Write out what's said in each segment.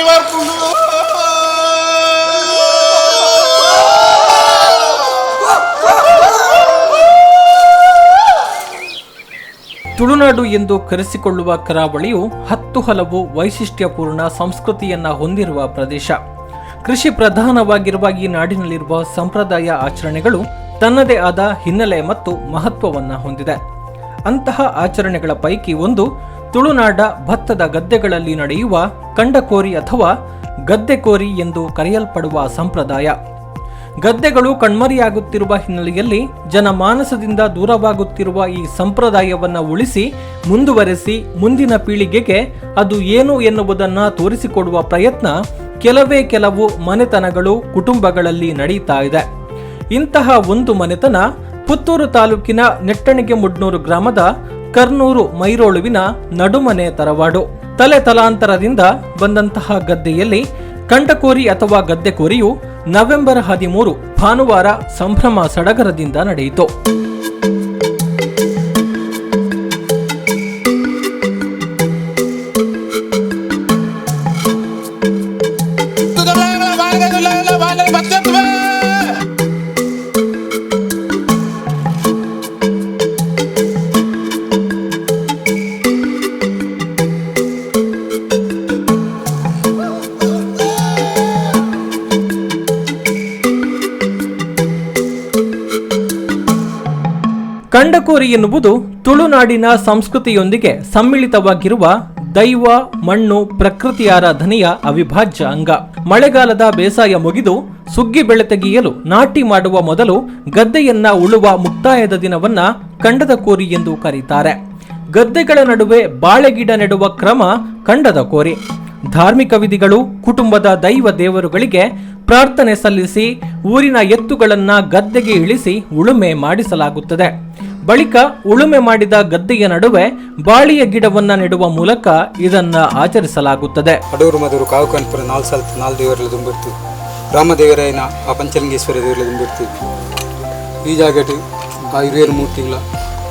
ಬರ್ಪುಂಡು. ತುಳುನಾಡು ಎಂದು ಕರೆಸಿಕೊಳ್ಳುವ ಕರಾವಳಿಯು ಹತ್ತು ಹಲವು ವೈಶಿಷ್ಟ್ಯಪೂರ್ಣ ಸಂಸ್ಕೃತಿಯನ್ನ ಹೊಂದಿರುವ ಪ್ರದೇಶ. ಕೃಷಿ ಪ್ರಧಾನವಾಗಿರುವ ಈ ನಾಡಿನಲ್ಲಿರುವ ಸಂಪ್ರದಾಯ ಆಚರಣೆಗಳು ತನ್ನದೇ ಆದ ಹಿನ್ನೆಲೆ ಮತ್ತು ಮಹತ್ವವನ್ನು ಹೊಂದಿದೆ. ಅಂತಹ ಆಚರಣೆಗಳ ಪೈಕಿ ಒಂದು ತುಳುನಾಡ ಭತ್ತದ ಗದ್ದೆಗಳಲ್ಲಿ ನಡೆಯುವ ಕಂಡಕೋರಿ ಅಥವಾ ಗದ್ದೆಕೋರಿ ಎಂದು ಕರೆಯಲ್ಪಡುವ ಸಂಪ್ರದಾಯ. ಗದ್ದೆಗಳು ಕಣ್ಮರೆಯಾಗುತ್ತಿರುವ ಹಿನ್ನೆಲೆಯಲ್ಲಿ ಜನಮಾನಸದಿಂದ ದೂರವಾಗುತ್ತಿರುವ ಈ ಸಂಪ್ರದಾಯವನ್ನು ಉಳಿಸಿ ಮುಂದುವರೆಸಿ ಮುಂದಿನ ಪೀಳಿಗೆಗೆ ಅದು ಏನು ಎನ್ನುವುದನ್ನು ತೋರಿಸಿಕೊಡುವ ಪ್ರಯತ್ನ ಕೆಲವೇ ಕೆಲವು ಮನೆತನಗಳು, ಕುಟುಂಬಗಳಲ್ಲಿ ನಡೆಯುತ್ತಾ ಇದೆ. ಇಂತಹ ಒಂದು ಮನೆತನ ಪುತ್ತೂರು ತಾಲೂಕಿನ ನೆಟ್ಟಣಿಗೆ ಮುಡ್ನೂರು ಗ್ರಾಮದ ಕರ್ನೂರು ಮೈರೋಳುವಿನ ನಡುಮನೆ ತರವಾಡು. ತಲೆ ತಲಾಂತರದಿಂದ ಬಂದಂತಹ ಗದ್ದೆಯಲ್ಲಿ ಕಂಡಕೋರಿ ಅಥವಾ ಗದ್ದೆಕೋರಿಯು ನವೆಂಬರ್ 13 ಭಾನುವಾರ ಸಂಭ್ರಮ ಸಡಗರದಿಂದ ನಡೆಯಿತು. ಕಂಡಕೋರಿ ಎನ್ನುವುದು ತುಳುನಾಡಿನ ಸಂಸ್ಕೃತಿಯೊಂದಿಗೆ ಸಮ್ಮಿಳಿತವಾಗಿರುವ ದೈವ, ಮಣ್ಣು, ಪ್ರಕೃತಿ ಆರಾಧನೆಯ ಅವಿಭಾಜ್ಯ ಅಂಗ. ಮಳೆಗಾಲದ ಬೇಸಾಯ ಮುಗಿದು ಸುಗ್ಗಿ ಬೆಳೆ ತೆಗೆಯಲು ನಾಟಿ ಮಾಡುವ ಮೊದಲು ಗದ್ದೆಯನ್ನ ಉಳುವ ಮುಕ್ತಾಯದ ದಿನವನ್ನ ಕಂಡದ ಕೋರಿ ಎಂದು ಕರೀತಾರೆ. ಗದ್ದೆಗಳ ನಡುವೆ ಬಾಳೆಗಿಡ ನೆಡುವ ಕ್ರಮ ಕಂಡದ ಕೋರಿ. ಧಾರ್ಮಿಕ ವಿಧಿಗಳು, ಕುಟುಂಬದ ದೈವ ದೇವರುಗಳಿಗೆ ಪ್ರಾರ್ಥನೆ ಸಲ್ಲಿಸಿ ಊರಿನ ಎತ್ತುಗಳನ್ನ ಗದ್ದೆಗೆ ಇಳಿಸಿ ಉಳುಮೆ ಮಾಡಿಸಲಾಗುತ್ತದೆ. ಬಳಿಕ ಉಳುಮೆ ಮಾಡಿದ ಗದ್ದೆಯ ನಡುವೆ ಬಾಳೆಯ ಗಿಡವನ್ನ ನೆಡುವ ಮೂಲಕ ಇದನ್ನ ಆಚರಿಸಲಾಗುತ್ತದೆ. ಅಡೂರು ಮದೂರು ಕಾವು ಕನ್ಪುರ ನಾಲ್ ಸಲ್ತ್ ನಾಲ್ ದೇವರೆಲ್ಲ ತುಂಬಿರ್ತು. ರಾಮದೇವರಾಯನ ಆ ಪಂಚಲಿಂಗೇಶ್ವರ ದೇವರೆಲ್ಲ ತುಂಬಿರ್ತು. ಈ ಜಾಗಟ್ ಆ ಇರುವೇರು ಮೂರ್ತಿಗಳ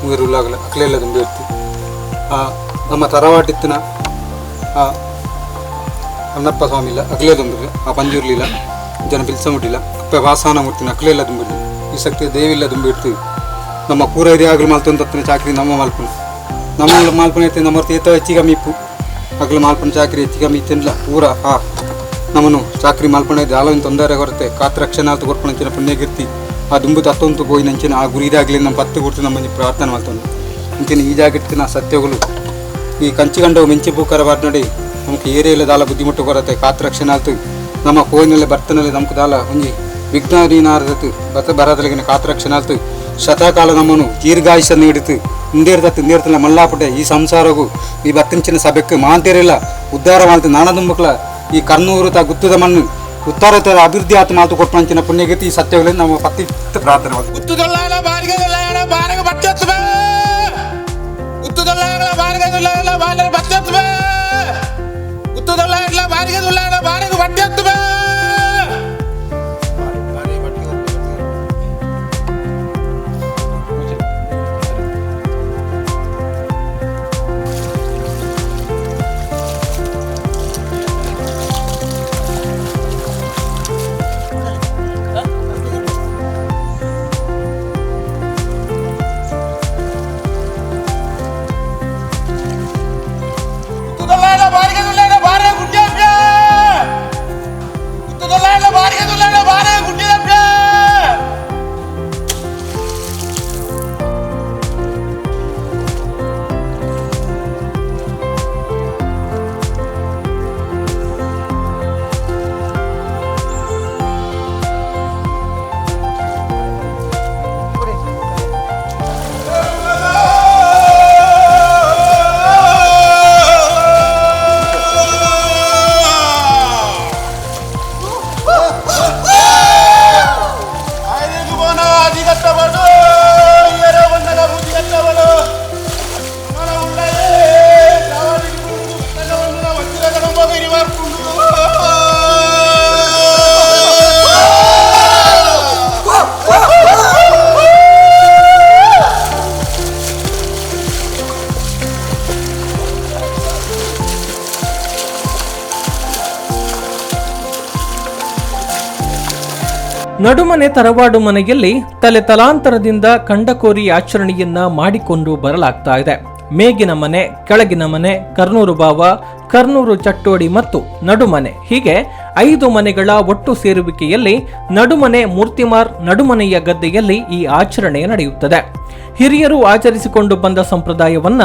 ಮೂವರು ಉಲ್ಲಾಗಲ ಅಕ್ಲೆಲ್ಲ ತುಂಬಿರ್ತು. ಆ ನಮ್ಮ ತರವಾಟಿತ್ತಿನ ಆ ಅಣ್ಣಪ್ಪ ಸ್ವಾಮಿಲ್ಲ ಅಕ್ಲೇ ತುಂಬಿರ್ಲು. ಆ ಪಂಜುರ್ಲಿಲ್ಲ ಜನ ಬಿಲ್ಸ ಮುಟ್ಟಿಲ್ಲ ಅಪ್ಪ ವಾಸಾನ ಮೂರ್ತಿನ ಅಕ್ಲೆಲ್ಲ ತುಂಬಿರ್ಲು. ಈ ಶಕ್ತಿ ದೇವಿಲ್ಲ ತುಂಬಿರ್ತೀವಿ. ನಮ್ಮ ಕೂರ ಆಗಲು ಮಲ್ತೊಂದು ತತ್ತಿನ ಚಾಕ್ರಿ ನಮ್ಮ ಮಲ್ಪನ ನಮ್ಮ ಮಾಲ್ಪನ ಐತೆ. ನಮ್ಮ ಏತ ಹೆಚ್ಚಿಗೆ ಮೀಪು ಅಗಲು ಮಾಲ್ಪನ ಚಾಕ್ರಿ ಹೆಚ್ಚಿಗೆ ಮೀತಿನ್ಲ ಪೂರ. ಆ ನಮ್ಮನು ಚಾಕ್ರಿ ಮಾಲ್ಪಣ ದಾಲೊಂದು ತೊಂದರೆ ಕೊರತೆ ಕಾತ್ ರಕ್ಷಣೆ ಆಲ್ತು ಕೊರ್ಪಣಂಚಿನ ಪುಣ್ಯಕೀರ್ತಿ ಆ ದುಂಬು ತತ್ತೊಂತು ಪೋಯಿನಂಚಿನ ಆ ಗುರಿದಾಗಲಿ ನಮ್ಮ ಪತ್ತು ಕೊಡ್ತು ನಮ್ಮ ಪ್ರಾರ್ಥನೆ ಮಾಡ್ತೊಂದು ಇಂಚಿನ ಈ ಜಾಗತ್ತಿನ ಸತ್ಯಗಳು. ಈ ಕಂಚಿಗಂಡವು ಮಿಂಚಿ ಪೂಕರ ಬಾರ್ನಡಿ ನಮಕ್ ಏರಿಯಲ್ಲ ದಾಲ ಬುದ್ಧಿಮುಟ್ಟು ಕೊರತೆ ಕಾತ್ ರಕ್ಷಣೆ ಆಲ್ತು ನಮ್ಮ ಕೋಯಿನಲ್ಲಿ ಬರ್ತನಲ್ಲಿ ನಮಕ್ ದಾಲ ಒಂಜಿ ವಿಘ್ನ ಬತ್ತ ಬರದಲಿಗಿನ ಕಾತ್ ರಕ್ಷಣೆ ಆಲ್ತು ಶತಕಾಲ ನಮ್ಮನು ದೀರ್ಘಾಯುಷ ನೀಡಿತು. ಇಂದೇರ್ತತ್ತು ಇಂದೇರ್ತಲ್ಲ ಮಲ್ಲಾಪುಟೆ ಈ ಸಂಸಾರಗು ಈ ಬತ್ತಿಂಚಿನ ಸಭೆಕ್ ಮಾಂತೇರಿಲ್ಲ ಉದ್ಧಾರ ಮಾಡ್ತು ನಾನದುಂಬಕ್ಲ ಈ ಕರ್ನೂರು ತ ಗುತ್ತದ ಮಣ್ಣು ಉತ್ತರ ಅಭಿವೃದ್ಧಿ ಆತ ಮಾತು ಕೊಟ್ಟಂಚಿನ ಪುಣ್ಯಗತಿ ಈ ಸತ್ಯಗಳಲ್ಲಿ ನಮ್ಮ ಪತ್ತಿ ಪ್ರಾರ್ಥನೆ ಮಾಡ್ತೀವಿ. ಗುತ್ತುದೊಲ್ಲಾಯನ ಬಾರಿಗೆ ಬಾರಿಗೆ ಬಚ್ಚತ್ವೆ. ಗುತ್ತುದೊಲ್ಲಾಯನ ಬಾರಿಗೆ ಬಾರಿಗೆ ಬಚ್ಚತ್ವೆ. ಗುತ್ತುದೊಲ್ಲಾಯನ ಬಾರಿಗೆ ಬಾರಿಗೆ ಬಚ್ಚತ್ವೆ. ಗುತ್ತುದೊಲ್ಲಾಯನ ಬಾರಿಗೆ ಬಾರಿಗೆ ಗುಡ್ಡೆ. ನಡುಮನೆ ತರವಾಡು ಮನೆಯಲ್ಲಿ ತಲೆ ತಲಾಂತರದಿಂದ ಕಂಡಕೋರಿ ಆಚರಣೆಯನ್ನ ಮಾಡಿಕೊಂಡು ಬರಲಾಗ್ತಾ ಇದೆ. ಮೇಗಿನ ಮನೆ, ಕೆಳಗಿನ ಮನೆ, ಕರ್ನೂರು ಬಾವ, ಕರ್ನೂರು ಚಟ್ಟೋಡಿ ಮತ್ತು ನಡುಮನೆ, ಹೀಗೆ 5 ಮನೆಗಳ ಒಟ್ಟು ಸೇರುವಿಕೆಯಲ್ಲಿ ನಡುಮನೆ ಮೂರ್ತಿಮಾರ್ ನಡುಮನೆಯ ಗದ್ದೆಯಲ್ಲಿ ಈ ಆಚರಣೆ ನಡೆಯುತ್ತದೆ. ಹಿರಿಯರು ಆಚರಿಸಿಕೊಂಡು ಬಂದ ಸಂಪ್ರದಾಯವನ್ನ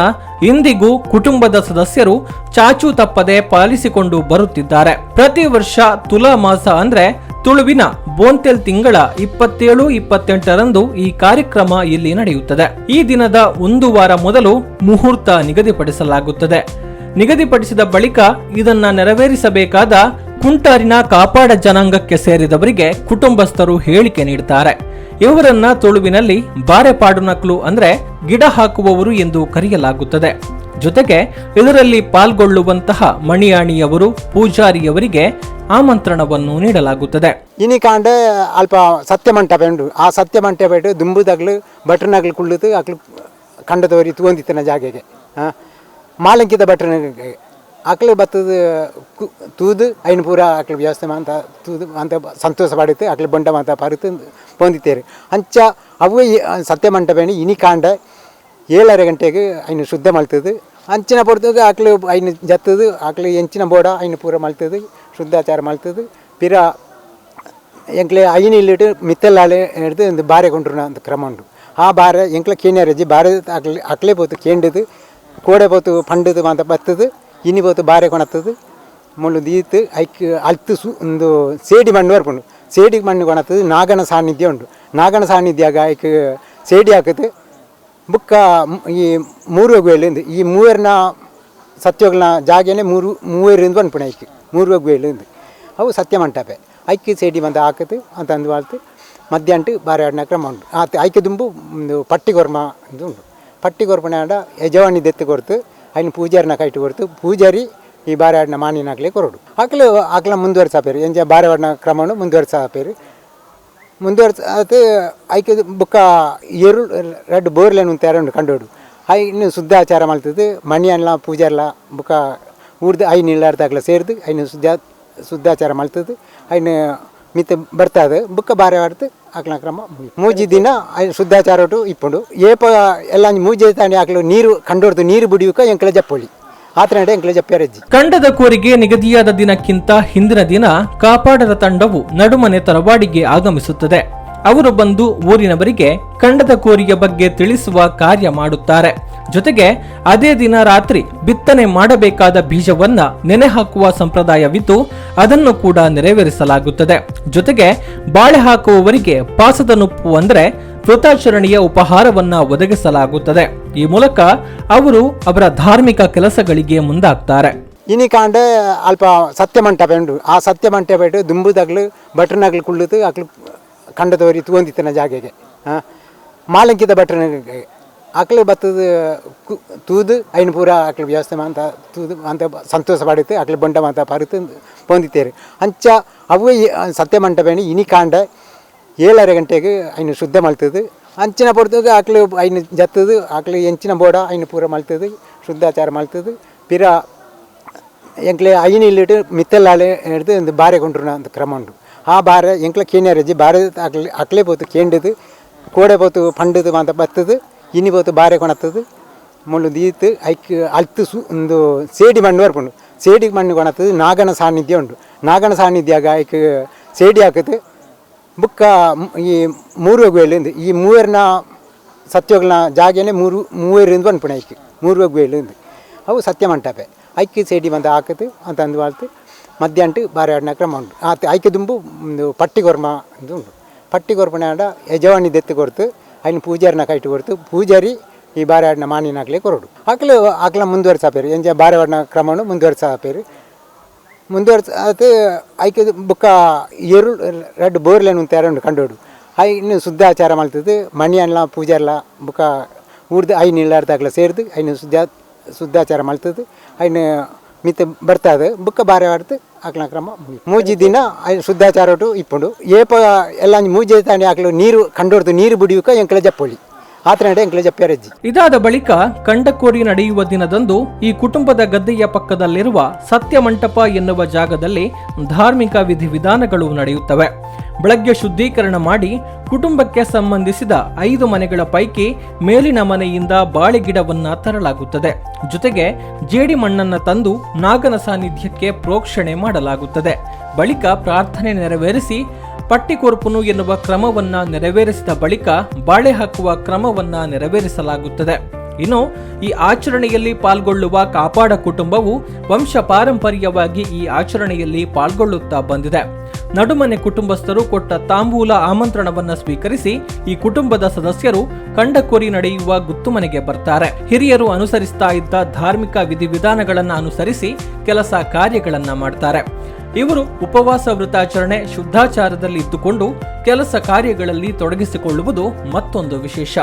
ಇಂದಿಗೂ ಕುಟುಂಬದ ಸದಸ್ಯರು ಚಾಚೂ ತಪ್ಪದೆ ಪಾಲಿಸಿಕೊಂಡು ಬರುತ್ತಿದ್ದಾರೆ. ಪ್ರತಿ ವರ್ಷ ತುಲಾ ಮಾಸ ಅಂದ್ರೆ ತುಳುವಿನ ಬೋಂತೆಲ್ ತಿಂಗಳ 27, 28ರಂದು ಈ ಕಾರ್ಯಕ್ರಮ ಇಲ್ಲಿ ನಡೆಯುತ್ತದೆ. ಈ ದಿನದ ಒಂದು ವಾರ ಮೊದಲು ಮುಹೂರ್ತ ನಿಗದಿಪಡಿಸಲಾಗುತ್ತದೆ. ನಿಗದಿಪಡಿಸಿದ ಬಳಿಕ ಇದನ್ನ ನೆರವೇರಿಸಬೇಕಾದ ಕುಂಟಾರಿನ ಕಾಪಾಡ ಜನಾಂಗಕ್ಕೆ ಸೇರಿದವರಿಗೆ ಕುಟುಂಬಸ್ಥರು ಹೇಳಿಕೆ ನೀಡುತ್ತಾರೆ. ಇವರನ್ನ ತುಳುವಿನಲ್ಲಿ ಬಾರೆಪಾಡುನಕ್ಲು ಅಂದ್ರೆ ಗಿಡ ಹಾಕುವವರು ಎಂದು ಕರೆಯಲಾಗುತ್ತದೆ. ಜೊತೆಗೆ ಇದರಲ್ಲಿ ಪಾಲ್ಗೊಳ್ಳುವಂತಹ ಮಣಿಯಾಣಿಯವರು, ಪೂಜಾರಿಯವರಿಗೆ ಆಮಂತ್ರಣವನ್ನು ನೀಡಲಾಗುತ್ತದೆ. ಇನಿ ಕಾಂಡೆ ಅಲ್ಪ ಸತ್ಯ ಮಂಟಪ ಉಂಡು. ಆ ಸತ್ಯ ಮಂಟಪ ಇಟ್ಟು ದುಂಬುದಗ್ಲು ಭಟ್ರನಗ್ಲು ಕುಳ್ಳುದು ಅಕ್ಲು ಕಂಡದವರಿ ತೂವೊಂದಿತ್ತಿನ ಜಾಗೆಗೆ ಮಾಲಂಕಿದ ಭಟ್ರನ ಅಕ್ಲು ಬತ್ತದ ತೂದು ಐನು ಪೂರ ಅಕ್ಲು ವ್ಯವಸ್ಥೆ ಅಂತ ತೂದು ಅಂತ ಸಂತೋಷ ಪಡಿತು ಅಕ್ಲು ಬೊಂಡ ಮಾತ ಪರುತು ಪೊಂದಿತ್ತೇರು. ಅಂಚ ಅವು ಸತ್ಯ ಮಂಟಪೇಣಿ ಇನಿ ಕಾಂಡೆ 7:30 ಗಂಟೆಗೆ ಐನು ಶುದ್ಧ ಮಲ್ತದು. ಅಂಚಿನ ಪೊರ್ತುಗು ಅಕ್ಲು ಐನು ಜತ್ತದು ಅಕ್ಲು ಎಂಚಿನ ಬೋಡ ಐನು ಪೂರ ಮಲ್ತದು ಶುದ್ಧಾಚಾರ ಮಲ್ತದು. ಪಿರ ಎಂಕ್ಲೆ ಐನು ಇಲ್ಲಿಟ್ಟು ಮಿತ್ತಲ್ಲಾಳೆ ಹಿಡ್ದು ಒಂದು ಬಾರೆ ಕೊಂಡ್ರುನ ಅಂತ ಕ್ರಮ ಉಂಟು. ಆ ಬಾರೆ ಎಂಕ್ಲೆ ಕೇಣ್ಯರಜ್ಜಿ ಬಾರೆ ಅಕ್ಲೆ ಅಕ್ಲೆ ಪೋತು ಕೇಂಡದು ಕೋಡೆ ಪೋತು ಪಂಡದು ಮಾತ ಬತ್ತದು ಇನಿ ಪೋತು ಬಾರೆ ಕೊಣತ್ತದು ಮುಳ್ಳು ದೀತು ಐಕ್ ಅಲ್ತು ಸು ಒಂದು ಸೇಡಿ ಮಣ್ಣು ಬರ್ಪುಂಡು. ಸೇಡಿ ಮಣ್ಣು ಕೊಣತ್ತದು. ನಾಗನ ಸಾನ್ನಿಧ್ಯ ಉಂಟು. ನಾಗನ ಸಾನ್ನಿಧ್ಯಾಗ ಐಕ್ ಸೇಡಿ ಹಾಕುದು. ಬುಕ್ಕ ಈ ಮೂರು ಗುವೆಲ್ ಈ ಮೂವರ್ನ ಸತ್ಯೋಗ್ಲ ಜಾಗೆನೆ ಮೂರು ಮೂವರಿಂದ ಅನ್ಪುಣ ಐಕ್ ಮೂರು ಗುವೆಲ್ ಅವು ಸತ್ಯ ಮಂಟಪೆ ಐಕ್ ಸೇಡಿ ಬಂದು ಹಾಕುದು ಅಂತ ಅಂದು ವಾಳ್ತು ಮಧ್ಯಾಹ್ನ ಬಾರೆ ಆಡಿನ ಕ್ರಮ ಉಂಟು. ಆತ ಐಕೆ ದುಂಬು ಒಂದು ಪಟ್ಟಿ ಕೊರ್ಮ ಅಂತ ಉಂಟು. ಪಟ್ಟಿ ಕೊರ್ಪಣೆ ಆಡ ಯಜವಾನಿ ದೆತ್ತು ಕೊರ್ತು ಐನು ಪೂಜಾರಿನ ಕೈಟು ಕೊರ್ತು ಪೂಜಾರಿ ಈ ಬಾರೆ ಆಡಿನ ಮಾನಿನಾಗ್ಲೇ ಕೊರಡು ಆಕಲು ಆಕಲ ಮುಂದುವರ್ಸಾಪೇರು ಎಂಜ ಬಾರೆ ಆಡಿನ ಕ್ರಮನು ಮುಂದುವರ್ಸಾಪೇರು ಮುಂದುವರ್ಸ ಅದು ಐಕೆ ಬುಕ್ಕ ಎರು ರಡ್ಡು ಬೋರ್ಲೇನು ಉಂಟು ಉಂಟು ಕಂಡೋಡು I ಇನ್ನು ಶುದ್ಧಾಚಾರ ಮಲ್ತದ್ದು ಮಣಿಯನ್ಲ ಪೂಜಾರ್ಲ ಬುಕ್ಕ ಊರ್ದು ಐನು ಇಲ್ಲಾರ್ದಾಗ್ಲ ಸೇರ್ದು ಐನು ಶುದ್ಧಾಚಾರ ಮಲ್ತದ್ದು ಐನು ಮಿತ್ತ ಬರ್ತದೆ ಬುಕ್ಕ ಬಾರೆ ಆಡ್ತು ಆಕಲ ಕ್ರಮ ಮೂಜಿ ದಿನ ಐನು ಶುದ್ಧಾಚಾರ ಇಪ್ಪುಂಡು. ಏಪ ಎಲ್ಲ ಮೂಜಿ ತಾಂಡಿ ಆಕಲು ನೀರು ಕಂಡೋರ್ದು ನೀರು ಬುಡಿಯುಕ ಎಂಕಲ ಜಪ್ಪೊಳಿ ಆತನಡೆ ಎಂಕಲ ಜಪ್ಪ್ಯಾರಜ್ಜಿ. ಕಂಡದ ಕೋರಿಗೆ ನಿಗದಿಯಾದ ದಿನಕ್ಕಿಂತ ಹಿಂದಿನ ದಿನ ಕಾಪಾಡರ ತಂಡವು ನಡುಮನೆ ತರವಾಡಿಗೆ ಆಗಮಿಸುತ್ತದೆ. ಅವರು ಬಂದು ಊರಿನವರಿಗೆ ಕಂಡದ ಕೋರಿಯ ಬಗ್ಗೆ ತಿಳಿಸುವ ಕಾರ್ಯ ಮಾಡುತ್ತಾರೆ. ಜೊತೆಗೆ ಅದೇ ದಿನ ರಾತ್ರಿ ಬಿತ್ತನೆ ಮಾಡಬೇಕಾದ ಬೀಜವನ್ನ ನೆನೆ ಹಾಕುವ ಸಂಪ್ರದಾಯವಿದ್ದು ಅದನ್ನು ಕೂಡ ನೆರವೇರಿಸಲಾಗುತ್ತದೆ. ಜೊತೆಗೆ ಬಾಳೆ ಹಾಕುವವರಿಗೆ ಪಾಸದ ನುಪ್ಪು ಅಂದ್ರೆ ವ್ರತಾಚರಣೆಯ ಉಪಹಾರವನ್ನ ಒದಗಿಸಲಾಗುತ್ತದೆ. ಈ ಮೂಲಕ ಅವರು ಅವರ ಧಾರ್ಮಿಕ ಕೆಲಸಗಳಿಗೆ ಮುಂದಾಗ್ತಾರೆ. ಇನಿ ಕಾಂಡೆ ಅಲ್ಪ ಸತ್ಯ ಮಂಟಪ ಉಂಟು. ಆ ಸತ್ಯ ಮಂಟಪ ಇಟ್ಟು ದುಂಬುದಗ್ಲು ಭಟ್ರನಗ್ಲು ಕುಳ್ಳುದು ಅಕ್ಲು ಕಂಡದವರಿ ತೂವೊಂದಿತ್ತಿನ ಜಾಗೆಗೆ ಮಾಲಂಕಿದ ಭಟ್ರನ ಅಕ್ಲು ಬತ್ತದು ತೂದು ಐನು ಪೂರ ಅಕ್ಲು ವ್ಯವಸ್ಥೆ ಅಂತ ತೂದು ಅಂತ ಸಂತೋಷ ಪಡಿತು ಅಕ್ಲು ಬೊಂಡ ಮಾತ ಪರುತು ಪೊಂದಿತ್ತೇರು. ಅಂಚ ಅವು ಸತ್ಯ ಮಂಟಪೇಣಿ ಇನಿ ಕಾಂಡೆ 7:30 ಗಂಟೆಗೆ ಐನು ಶುದ್ಧ ಮಲ್ತದು. ಅಂಚಿನ ಪೊರ್ತುಗು ಅಕ್ಲು ಐನು ಜತ್ತದು ಅಕ್ಲು ಎಂಚಿನ ಬೋಡ ಐನು ಪೂರ ಮಲ್ತದು ಶುದ್ಧಾಚಾರ ಮಲ್ತದು. ಪಿರ ಎಂಕ್ಲೆ ಐನು ಇಲ್ಲಿಟ್ಟು ಮಿತ್ತಲ್ಲಾಳೆ ಹಿಡ್ದು ಒಂದು ಬಾರೆ ಕೊಂಡ್ರುನ ಅಂತ ಕ್ರಮ ಉಂಟು. ಆ ಬಾರೆ ಎಂಕ್ಲೆ ಕೇಣ್ಯರಜ್ಜಿ ಬಾರೆ ಅಕ್ಲೆ ಅಕ್ಲೆ ಪೋತು ಕೇಂಡದು ಕೋಡೆ ಪೋತು ಪಂಡದು ಮಾತ ಬತ್ತದು ಇನಿ ಪೋತು ಬಾರೆ ಕೊಣತ್ತದು ಮುಳ್ಳು ದೀತು ಐಕ್ ಅಲ್ತು ಸು ಒಂದು ಸೇಡಿ ಮಣ್ಣು ಬರ್ಪುಂಡು. ಸೇಡಿ ಮಣ್ಣು ಕೊಣತ್ತದು. ನಾಗನ ಸಾನ್ನಿಧ್ಯ ಉಂಟು. ನಾಗನ ಸಾನ್ನಿಧ್ಯಾಗ ಐಕ್ ಸೇಡಿ ಹಾಕುದು. ಬುಕ್ಕ ಈ ಮೂರು ಗುವೆಲ್ ಈ ಮೂವರ್ನ ಸತ್ಯೋಗ್ಲ ಜಾಗೆನೆ ಮೂರು ಮೂವರಿಂದ ಅನ್ಪುಣ ಐಕ್ ಮೂರು ಗುವೆಲ್ ಅವು ಸತ್ಯ ಮಂಟಪೆ ಐಕ್ ಸೇಡಿ ಬಂದು ಹಾಕುದು ಅಂತ ಅಂದು ವಾಳ್ತು ಮಧ್ಯಾಹ್ನ ಬಾರೆ ಆಡಿನ ಕ್ರಮ ಉಂಟು. ಆತ ಐಕೆ ದುಂಬು ಒಂದು ಪಟ್ಟಿ ಕೊರ್ಮ ಅಂತ ಉಂಟು. ಪಟ್ಟಿ ಕೊರ್ಪಣೆ ಆಡ ಯಜವಾನಿ ದೆತ್ತು ಕೊರ್ತು ಐನು ಪೂಜಾರಿನ ಕೈಟು ಕೊರ್ತು ಪೂಜಾರಿ ಈ ಬಾರೆ ಆಡಿನ ಮಾನಿನಾಗ್ಲೇ ಕೊರಡು ಆಕಲು ಆಕಲ ಮುಂದುವರ್ಸಾಪೇರು ಎಂಜ ಬಾರೆ ಆಡಿನ ಕ್ರಮನು ಮುಂದುವರ್ಸಾಪೇರು ಮುಂದುವರ್ಸ ಅದು ಐಕೆ ಬುಕ್ಕ ಎರು ರಡ್ಡು ಬೋರ್ಲೇನು ಉಂಟು ಉಂಟು ಕಂಡೋಡು ಐನು ಶುದ್ಧಾಚಾರ ಮಲ್ತದ್ದು ಮಣಿಯನ್ಲ ಪೂಜಾರ್ಲ ಬುಕ್ಕ ಊರ್ದು ಐನು ಇಲ್ಲಾರ್ದಾಗ್ಲ ಸೇರ್ದು ಐನು ಶುದ್ಧಾಚಾರ ಮಲ್ತದ್ದು ಐನು ಮಿತ್ತ ಬರ್ತದೆ ಬುಕ್ಕ ಬಾರೆ ಆಡ್ತು ಆಕಲ ಕ್ರಮ ಮೂಜಿ ದಿನ ಐನು ಶುದ್ಧಾಚಾರ ಇಪ್ಪುಂಡು. ಏಪ ಎಲ್ಲ ಮೂಜಿ ತಾಂಡಿ ಆಕಲು ನೀರು ಕಂಡೋರ್ದು ನೀರು ಬುಡಿಯುಕ ಎಂಕಲ ಜಪ್ಪೊಳಿ ಆತನಡೆ ಎಂಕ್ಲೆ ಜಪ್ಪ್ಯಾರಜ್ಜಿ. ಇದಾದ ಬಳಿಕ ಕಂಡಕೋರಿ ನಡೆಯುವ ದಿನದಂದು ಈ ಕುಟುಂಬದ ಗದ್ದೆಯ ಪಕ್ಕದಲ್ಲಿರುವ ಸತ್ಯಮಂಟಪ ಎನ್ನುವ ಜಾಗದಲ್ಲಿ ಧಾರ್ಮಿಕ ವಿಧಿವಿಧಾನಗಳು ನಡೆಯುತ್ತವೆ. ಬೆಳಗ್ಗೆ ಶುದ್ಧೀಕರಣ ಮಾಡಿ ಕುಟುಂಬಕ್ಕೆ ಸಂಬಂಧಿಸಿದ 5 ಮನೆಗಳ ಪೈಕಿ ಮೇಲಿನ ಮನೆಯಿಂದ ಬಾಳೆಗಿಡವನ್ನ ತರಲಾಗುತ್ತದೆ. ಜೊತೆಗೆ ಜೇಡಿ ಮಣ್ಣನ್ನು ತಂದು ನಾಗನ ಸಾನ್ನಿಧ್ಯಕ್ಕೆ ಪ್ರೋಕ್ಷಣೆ ಮಾಡಲಾಗುತ್ತದೆ. ಬಳಿಕ ಪ್ರಾರ್ಥನೆ ನೆರವೇರಿಸಿ ಪಟ್ಟಿಕೊರ್ಪುನು ಎನ್ನುವ ಕ್ರಮವನ್ನ ನೆರವೇರಿಸಿದ ಬಳಿಕ ಬಾಳೆ ಹಾಕುವ ಕ್ರಮವನ್ನ ನೆರವೇರಿಸಲಾಗುತ್ತದೆ. ಇನ್ನು ಈ ಆಚರಣೆಯಲ್ಲಿ ಪಾಲ್ಗೊಳ್ಳುವ ಕಾಪಾಡ ಕುಟುಂಬವು ವಂಶ ಪಾರಂಪರ್ಯವಾಗಿ ಈ ಆಚರಣೆಯಲ್ಲಿ ಪಾಲ್ಗೊಳ್ಳುತ್ತಾ ಬಂದಿದೆ. ನಡುಮನೆ ಕುಟುಂಬಸ್ಥರು ಕೊಟ್ಟ ತಾಂಬೂಲ ಆಮಂತ್ರಣವನ್ನ ಸ್ವೀಕರಿಸಿ ಈ ಕುಟುಂಬದ ಸದಸ್ಯರು ಕಂಡಕೋರಿ ನಡೆಯುವ ಗುತ್ತುಮನೆಗೆ ಬರ್ತಾರೆ. ಹಿರಿಯರು ಅನುಸರಿಸ್ತಾ ಇದ್ದ ಧಾರ್ಮಿಕ ವಿಧಿವಿಧಾನಗಳನ್ನು ಅನುಸರಿಸಿ ಕೆಲಸ ಕಾರ್ಯಗಳನ್ನ ಮಾಡ್ತಾರೆ. ಇವರು ಉಪವಾಸ ವ್ರತಾಚರಣೆ, ಶುದ್ಧಾಚಾರದಲ್ಲಿ ಇದ್ದುಕೊಂಡು ಕೆಲಸ ಕಾರ್ಯಗಳಲ್ಲಿ ತೊಡಗಿಸಿಕೊಳ್ಳುವುದು ಮತ್ತೊಂದು ವಿಶೇಷ.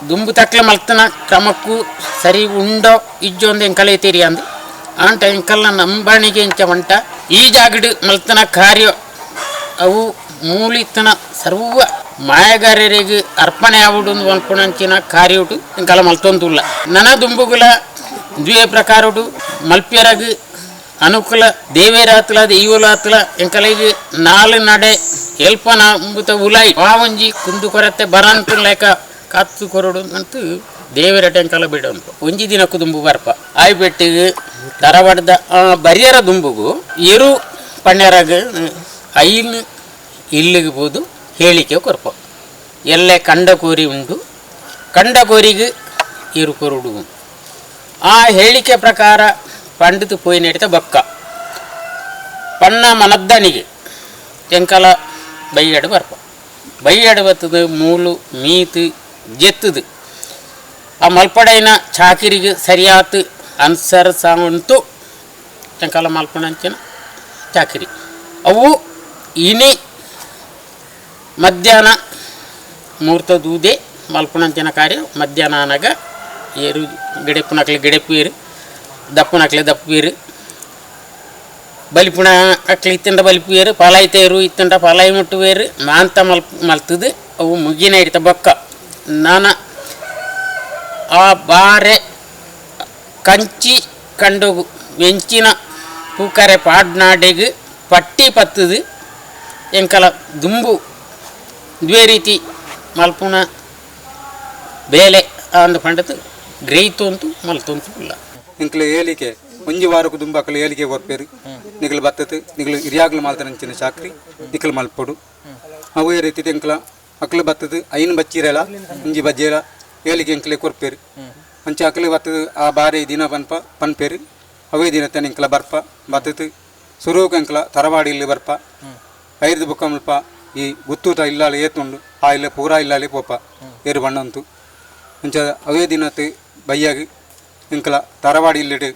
ದುಂಬು ತಕ್ಲ ಮಲ್ತನ ಕ್ರಮಕ್ಕೂ ಸರಿ ಉಂಡೋ ಇಜ್ಜೊಂದು ಎಂಕಲೆ ತೀರಿ ಅಂದು ಆಂಟ ಎಂಕಲ್ನ ನಂಬಣಿಗೆ ಇಂಚ వంట ಈ ಜಾಗಡ್ ಮಲ್ತನ ಕಾರ್ಯ ಅವು ಮೂಲಿತನ ಸರ್ವ ಮಾಯಗಾರರಿಗೆ ಅರ್ಪಣೆ ಆವುಡು ಮಲ್ಪುಣಂಚಿನ ಕಾರ್ಯುಡು ಎಂಕಲ ಮಲ್ತೊಂದುಲ್ಲ. ನನ ದುಂಬುಗುಲ ದ್ವೇ ಪ್ರಕಾರುಡು ಮಲ್ಪ್ಯರಗ್ ಅನುಕೂಲ ದೇವೇರಾತ್ಲ ದೈವಲಾತ್ಲ ಎಂಕಲಿಗೆ ನಾಲ್ ನಡೆ ಎಲ್ಪನ ಅಂಬುತ ಉಲಾಯಿ ಪಾವಂಜಿ ಕುಂದು ಕೊರತೆ ಬರಂತು ಲೇಕ ಕಾತ್ತು ಕೊರಡು ಅಂತ ದೇವರ ಎಂಕಲ ಬಿಡಂತು ಒಂಜಿ ದಿನ ಕುದುಂಬು ಬರ್ಪ ಆಯ್ ಬೆಟ್ಟಿಗೆ ತರವಾಡ್ದ ಬರಿಯರ ದುಂಬುಗು ಎರು ಪಣ್ಯರಾಗ ಐನ್ ಇಲ್ಲಿಗೆ ಹೋದು ಹೇಳಿಕೆ ಕೊರ್ಪ ಎಲ್ಲೆ ಕಂಡ ಕೋರಿ ಉಂಟು, ಕಂಡ ಕೋರಿಗೆ ಎರು ಕೊರಡು. ಆ ಹೇಳಿಕೆ ಪ್ರಕಾರ ಪಂಡಿತು ಪೋಯಿ ನಡಿತ ಬಕ್ಕ ಪಣ್ಣ ಮನದ್ದನಿಗೆ ಎಂಕಲ ಬೈಯಡು ಬರ್ಪ ಬೈಯಡು ಬತ್ತದು ಮೂಲು ಮೀತು ಜೆತ್ತದು ಆ ಮಲ್ಪಡೈನ ಚಾಕಿರಿಗೆ ಸರಿಯಾತು ಅನುಸರಿಸಂತು ಎಂಕಲ ಮಲ್ಪಣಂಚಿನ ಚಾಕಿರಿ ಅವು ಇನಿ ಮಧ್ಯಾಹ್ನ ಮುಹೂರ್ತ ದೂದೆ ಮಲ್ಪಣಂಚಿನ ಕಾರ್ಯ ಮಧ್ಯಾಹ್ನ ಆನಾಗ ಏರು ಗಿಡೆಪ್ಪುನಕ್ಲೆ ಗಿಡೆಪ್ಪು ದಪ್ಪುನಕ್ಲೆ ದಪ್ಪೀರು ಬಲಿಪುಣ ಅಕ್ಲಿ ಇತ್ತಂಡ ಬಲಿಪುವೇರು ಪಾಲಾಯಿ ತೇರು ಇತ್ತಂಡ ಪಾಲಾಯಿ ಮುಟ್ಟುವೇರು ಮಾಂತ ಮಲ್ತದು ಅವು ಮುಗಿನ ಇರ್ತ ಬೊಕ್ಕ ನಾನ ಆ ಬಾರೆ ಕಂಚಿ ಕಂಡೋಗು ಎಂಚಿನ ಪೂಕರೆ ಪಾಡ್ನಾಡೆಗ್ ಪಟ್ಟಿ ಪತ್ತದು ಎಂಕಲ ದುಂಬು ದ್ವೇ ರೀತಿ ಮಲ್ಪುಣ ಬೇಲೆ ಅಂದು ಪಂಡತು ಗ್ರಹಿತೊಂತು ಮಲ್ತೊಂತು ಇಲ್ಲ. ಎಂಕ್ಲೆ ಏಲಿಕೆ ಒಂಜಿ ವಾರಕ್ಕೂ ದುಂಬಾಕಲು ಏಲಿಕೆ ಕೊರ್ಪೇರು. ನಿಗಲು ಬತ್ತತು ನಿಗಲು ಇರಿಯಾಗ್ಲು ಮಾಲ್ತನಂಚಿನ ಚಾಕ್ರಿ ನಿಕಲು ಮಲ್ಪೊಡು. ಅವೇ ರೀತಿ ಎಂಕ್ಲ ಅಕ್ಲು ಬತ್ತದು ಐನ್ ಬಚ್ಚಿರಲ ಒಂಜಿ ಬಜ್ಜೇಲ ಏಲಿಕೆ ಎಂಕ್ಲೆ ಕೊರ್ಪೇರು. ಅಂಚ ಅಕ್ಲು ಬತ್ತದು ಆ ಬಾರಿ ದಿನ ಪನ್ಪ ಪನ್ಪೇರು. ಅವೇ ದಿನ ತನ ಎಂಕ್ಲ ಬರ್ಪ ಬತ್ತದು ಸುರುಕು ಎಂಕ್ಲ ತರವಾಡಿ ಇಲ್ಲಿ ಬರ್ಪ ಐದು ಬುಕ್ಕ ಮುಲ್ಪ ಈ ಗುತ್ತೂತ ಇಲ್ಲಾಲೆ ಏತುಂಡು ಆ ಇಲ್ಲ ಪೂರಾ ಇಲ್ಲಾಲೆ ಪೋಪ ಏರು ಬಣ್ಣಂತು. ಅಂಚ ಅವೇ ದಿನತ್ ಬಯ್ಯಾಗಿ ಇಂಕಲ ತರವಾಡಿ ಇಲ್ಲಿಡು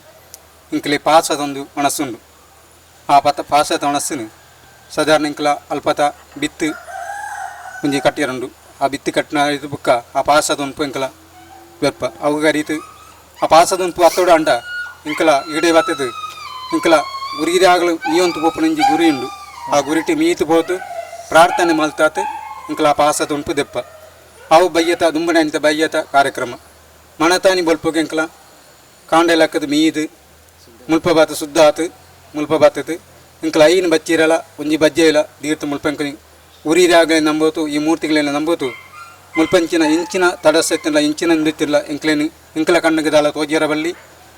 ಇಂಕಲೆ ಪಾಸದೊಂದು ಒಣಸುಂಡು. ಆ ಪತ ಪಾಸದ ಒಣಸುನು ಸಾಧಾರಣ ಇಂಕಲ ಅಲ್ಪತ ಬಿತ್ತು ಒಂಜಿ ಕಟ್ಟಿಯರುಂಡು. ಆ ಬಿತ್ತು ಕಟ್ಟಿನ ಇದು ಬುಕ್ಕ ಆ ಪಾಸದ ಉಂಪು ಇಂಕಲ ಬೆಪ್ಪ ಅವು ರೀತು ಆ ಪಾಸದ ಉಂಪು ಅತ್ತೋಡು ಅಂಡ ಇಂಕಲ ಈಡೆ ಬತ್ತದು ಇಂಕಲ ಗುರಿಗಿರಾಗಲು ಮೀಯೊಂತು ಪೋಪುನಂಜಿ ಗುರಿ ಉಂಡು. ಆ ಗುರಿಟಿ ಮೀತು ಪೋತು ಪ್ರಾರ್ಥನೆ ಮಲ್ತಾತ್ ಇಂಕಲ ಆ ಪಾಸದ ಉಂಪು ದೆಪ್ಪ. ಅವು ಬಯ್ಯತ ದುಂಬನ ಬಯ್ಯತ ಕಾರ್ಯಕ್ರಮ ಮಣತಾನಿ ಬೊಲ್ಪುಗೆ ಇಂಕಲ ಕಾಂಡೆ ಲಕ್ಕದ ಮೀದು ಮುಲ್ಪ ಬಾತು ಶುದ್ಧ ಆತು ಮುಲ್ಪ ಬಾತದು ಇಂಕಲ ಐನ್ ಬಚ್ಚಿರಲ ಒಂಜಿ ಬಜ್ಜೆ ಇಲ್ಲ ದೀರ್ಥ ಮುಲ್ಪ ಇಂಕಲಿ ಉರಿರಾಗಲೇ ನಂಬೋದು ಈ ಮೂರ್ತಿಗಳನ್ನ ನಂಬೋದು ಮುಲ್ಪಂಚಿನ ಇಂಚಿನ ತಡಸೆತ್ತಿಲ್ಲ ಇಂಚಿನ ನಿಂತಿಲ್ಲ ಇಂಕ್ಲೇನು ಇಂಕಲ ಕಣ್ಣಿಗೆ ದಾಲ ತೋಜಿಯರ ಬಲ್ಲಿ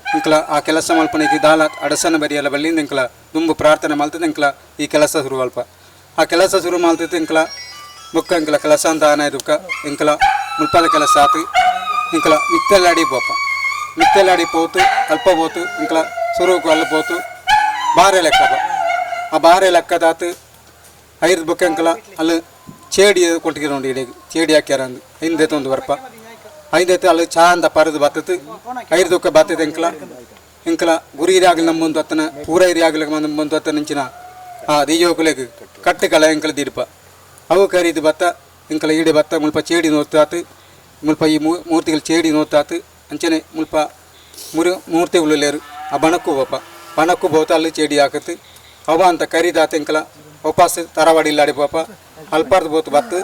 ಇಂಕಲ ಆ ಕೆಲಸ ಮಲ್ಪನಿಗೆ ದಾಲ ಅಡಸನ ಬರಿಯಲ ಬಲ್ಲಿ ಇಂಕಲ ದುಂಬು ಪ್ರಾರ್ಥನೆ ಮಲ್ತದ ಇಂಕಲ ಈ ಕೆಲಸ ಶುರು ಅಲ್ಪ. ಆ ಕೆಲಸ ಶುರು ಮಲ್ತದ ಇಂಕಲ ಬೊಕ್ಕ ಇಂಕಲ ಕೆಲಸ ಅಂತ ಆನ ದುಃಖ ಇಂಕಲ ಮುಲ್ಪದ ಕೆಲಸ ಆತು ಇಂಕಲ ಮಿತ್ತಲಾಡಿ ಪೋಪ ಮಿತ್ತಲಾಡಿ ಪೋತು ಅಲ್ಪ ಪೋತು ಇಂಕಲ ಸುರುಕು ಅಲ್ಲ ಪೋತು ಬಾರೆ ಲೆಕ್ಕಪ್ಪ. ಆ ಬಾರೆ ಲೆಕ್ಕದಾತು ಐದು ಬೊಕ್ಕ ಇಂಕಲ ಅಲ್ಲಿ ಚೇಡಿ ಕೊಟ್ಟಿಗೆ ಇಡೀ ಚೇಡಿ ಹಾಕ್ಯಾರ ಅಂದು ಐಂದೈತೆ ಒಂದು ಬರ್ಪ ಐದೈತೆ ಅಲ್ಲಿ ಚಾ ಅಂತ ಪರದು ಬತ್ತತ್ತು ಐದು ದುಃಖ ಬತ್ತದ ಇಂಕಲ ಇಂಕಲ ಗುರಿ ಆಗಲಿ ನಮ್ಮೊಂದು ಅತ್ತನ ಪೂರ ಇರಿ ಆಗಲಿ ನಮ್ಮೊಂದು ಅತ್ತನ ಇಂಚಿನ ಆ ದೀಯೋಕುಲೆಗ್ ಕಟ್ಟು ಕಳ ಇಂಕಲ ದಿಡ್ಪ ಅವು ಕರೀದು ಬತ್ತ ಇಂಕಲ ಈಡೆ ಬತ್ತ ಮುಲ್ಪ ಚೇಡಿ ನೋತ್ತಾತು ಮುಲ್ಪ ಈ ಮೂರ್ತಿಗಳು ಚೇಡಿ ನೋತ್ತಾತು ಅಂಚನೆ ಮುಲ್ಪ ಮುರು ಮೂರ್ತಿ ಉಳ್ಳೇರು ಆ ಬಣಕ್ಕೂ ಹೋಪ ಬಣಕ್ಕೂ ಬೋತ ಅಲ್ಲಿ ಚೇಡಿ ಹಾಕತ್ತು ಅವ ಅಂತ ಕರಿದಾತ ಇಂಕಲ ಉಪಾಸ ತರವಾಡಿ ಇಲ್ಲಾಡಿ ಪಾಪ ಅಲ್ಪಾರ್ದು ಬೋತು ಬತ್ತು